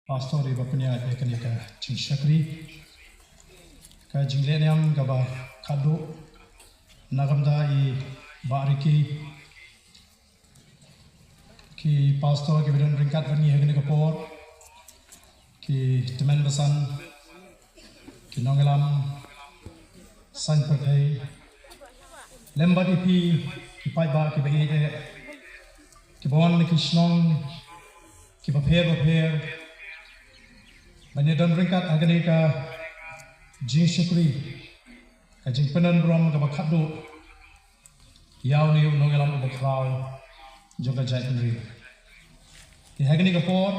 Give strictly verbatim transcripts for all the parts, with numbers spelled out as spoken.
Pastor iba pynïaid ïa kane ka jingshakri. Ka jingleh niam kaba khadduh na ka bynta i Bah Ricky. Ki pastor kiba don ryngkat bad ngi ha kane ka por. Ki tymmen basan. Ki nongïalam saiñ pyrthei. Lem bad ïa phi ki paidbah kiba ïeit eh, kiba wan na ki shnong kiba pher bapher ban ïadon ryngkat ha kane ka jingshakri, ka jingpyndon burom kaba khadduh ïa une u nongïalam uba khraw jong ka jaitbynriew. Te ha kane ka por,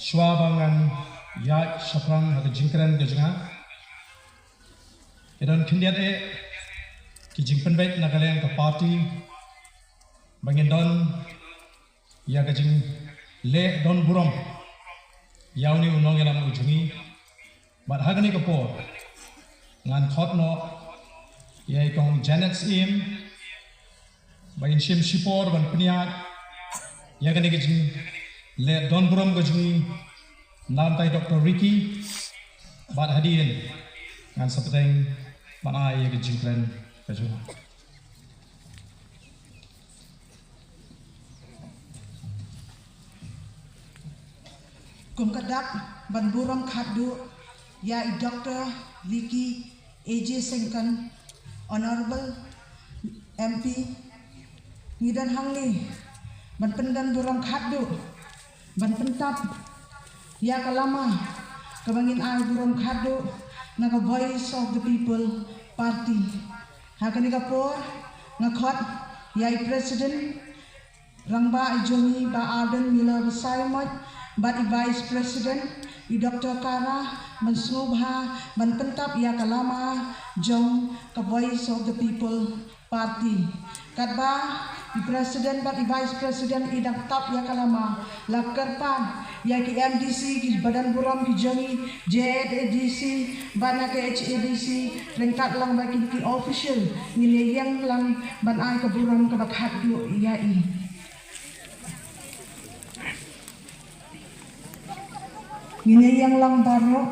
shuwa ba ngan ïaid shaphrang ha ka jingkren ka jong nga, ki don khyndiat eh ki jingpynbeit na ka liang ka party ba ngin don ïa ka jingleh don burom ïa une u nongïalam u jong ngi. Bad ha kane ka por ngan khot noh ïa i Kong Janet Syiem ba in shim shipor ban pynïaid ïa kane ka jingleh don burom ka jong ngi na ka bynta i Doctor Ricky. Bad hadien ngan sa bteng ban ai ïa ka jingkren ka jong nga. Kum ka dak ban burom khadduh ïa i Doctor Ricky A J Syngkon, Honorable M P, ngi don hangne ban pyndon burom khadduh, ban pyntap ïa ka lama kaba ngin ai burom khadduh na ka Voice of the People Party. Ha kane ka por nga khot ïa i President Rangbah i jong ngi Bah Ardent Miller Basaiawmoit, bad i Vice President i Doctor Kara, ban sngewbha ban pyntap ïa ka lama jong ka Voice of the People Party. Katba i President bad i Vice President i dang tap ïa ka lama, la kyrpad ïa ki M D C, kiba don burom ki jong ngi, J A D C bad na ka H A D C, ryngkat lang bad kine ki official, ngin ïeng lang ban ai ka burom kaba khadduh ïa i. Ngin ïeng lang baroh.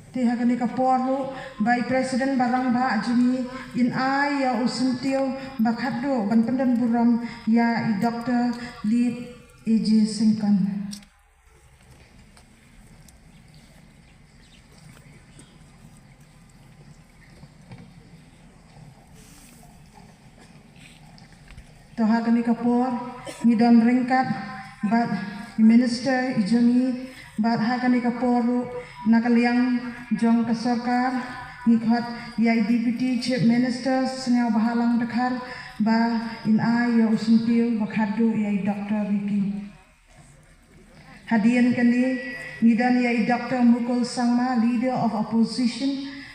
Te ha kane ka por ruh ba i President ba rangbah jong ngi in ai ïa u syntiew ba khadduh ban pyndon burom ïa i Doctor Lit A J Syngkon. To ha kane ka por ngi don ryngkat bad i Minister i jong ngi, bad ha kane ka por ruh na ka liang jong ka sorkar ngi khot ïa i Deputy Chief Minister Sniawbhalang Dkhar ba in ai ïa u syntiew ba khadduh ïa i Doctor Ricky. Hadien kane ngi don ïa i Doctor Mukul Sangma, Leader of Opposition,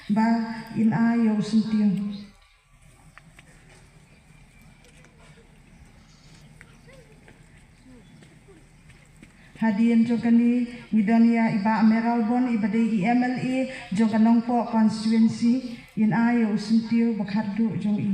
ba in ai ïa u syntiew. Hadien jong kane ngi don ïa i Bah Mayralborn, iba dei i M L A jong ka Nongpoh constituency, in ai ïa u syntiew ba khadduh jong i.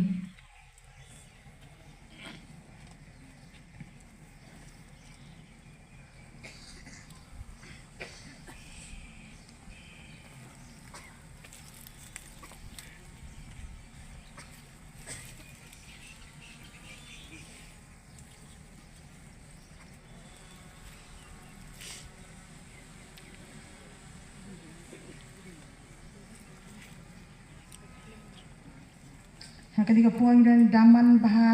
Ha kane ka por ngi don Damanbha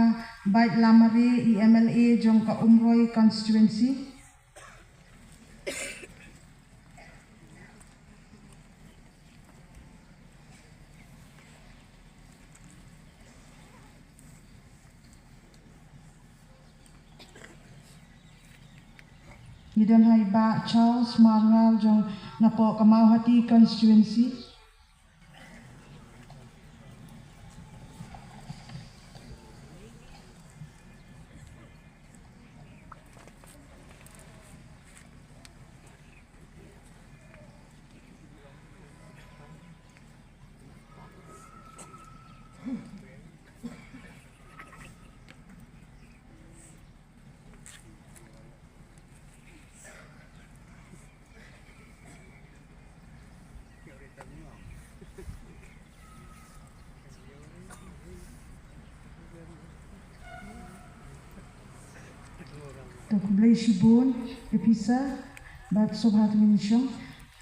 Baitlamare, i M L A jong ka Umroi constituency. Ngi don ha i Bah Charles Marngar jong napoh ka Mawhati constituency. To khublei shibun ïa phi sir bad sngewbha thymmai shong.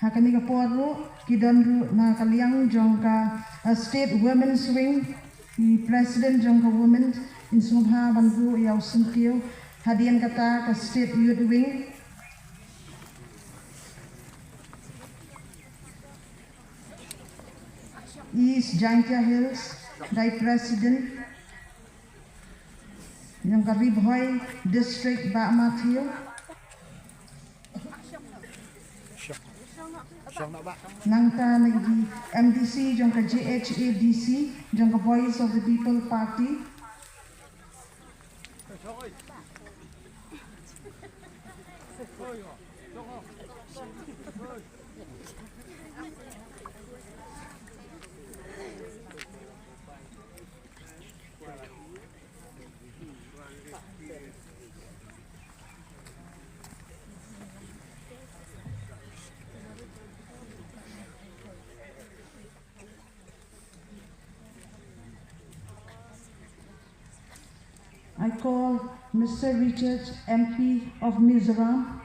Ha kane ka por ruh ki don ruh na ka liang jong ka, uh, State Women's Wing, i President jong ka Women, in sngewbha ban buh ïa u syntiew. Hadien kata ka State Youth Wing, East Jaintia Hills, dei President jong ka Ri Bhoi District, Bah Matthew. Nangta na i M D C jong ka J H A D C jong ka Voice of the People Party. I call Mister Richard, M P of Mizoram.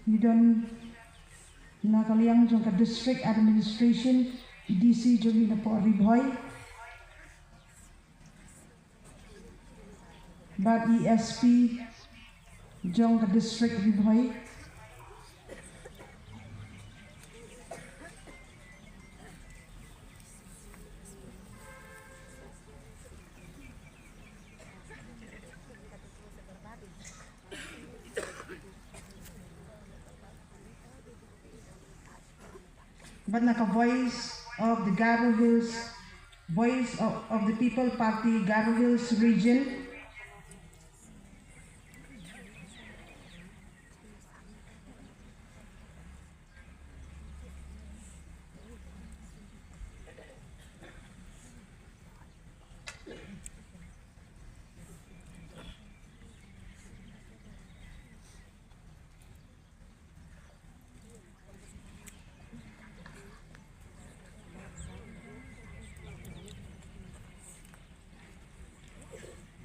Ngi don na ka liang jong ka District Administration, D C jong ngi napoh Ri Bhoi. Bad i S P jong ka District Ri Bhoi. Bad na ka Voice of the Garo Hills, Voice of, of the People Party, Garo Hills Region.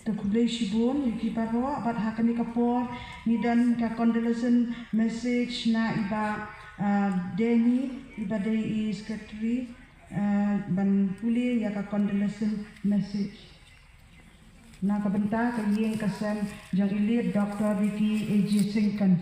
To khublei shibun ïa phi baroh, bad ha kane ka por ngi don ka condolence message na i Bah, ah, Denny, i ba dei i secretary, ah, ban pule ïa ka condolence message. Na ka bynta ka ïing ka sem jong i late Doctor Ricky A J Syngkon.